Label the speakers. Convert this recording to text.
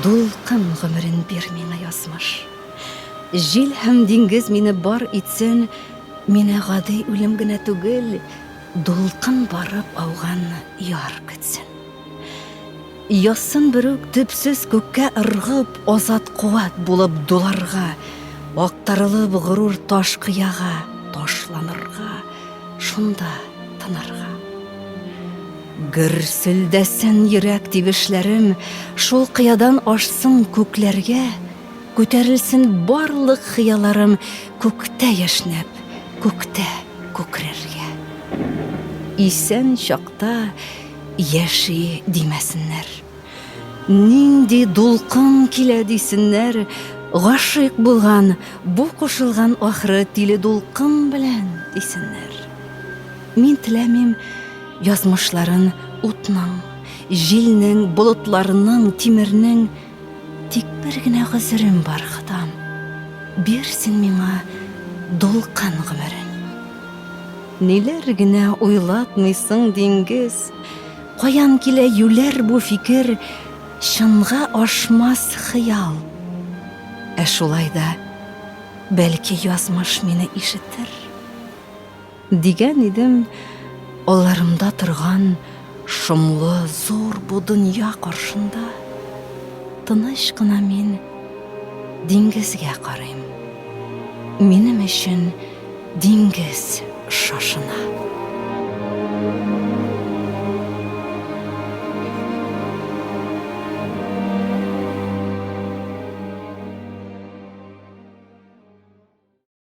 Speaker 1: Дулкын гомерен бир миңа, язмыш. Җил һәм диңгез мине бар итсен, Мине гади үлем генә түгел, Дулкын барып ауган яр көтсен. Язсын берүк төпсез күккә ыргып, Азат куәт булып дуларга, Актарылып горур таш кыяга Ташланырга, шунда тынарга. Гөрселдәсен йөрәк тибешләрем, Шул кыядан ашсын күкләргә, Күтәрелсен барлык хыялларым Күктә яшьнәп, күктә күкрәргә. Исән чакта яши димәсеннәр. Нинди дулкын килә дисеннәр, Гашыйк булган, бу кушылган ахры тиле дулкын белән дисеннәр. Мин теләмим язмышларын утның, җилнең, болытларның, тимернең. Тик бер генә гозерем бар, Ходам, бир син миңа дулкын гомерен. Ниләр генә уйлатмыйсың, диңгез, Каян килә юләр бу фикер, Чынга ашмас хыял. Ә шулай да, бәлки, язмыш мине ишетер. Дигән идем, алларымда торган шомлы зур бу дөнья каршында тыныч кына мин диңгезгә карыйм. Минем өчен диңгез шашына.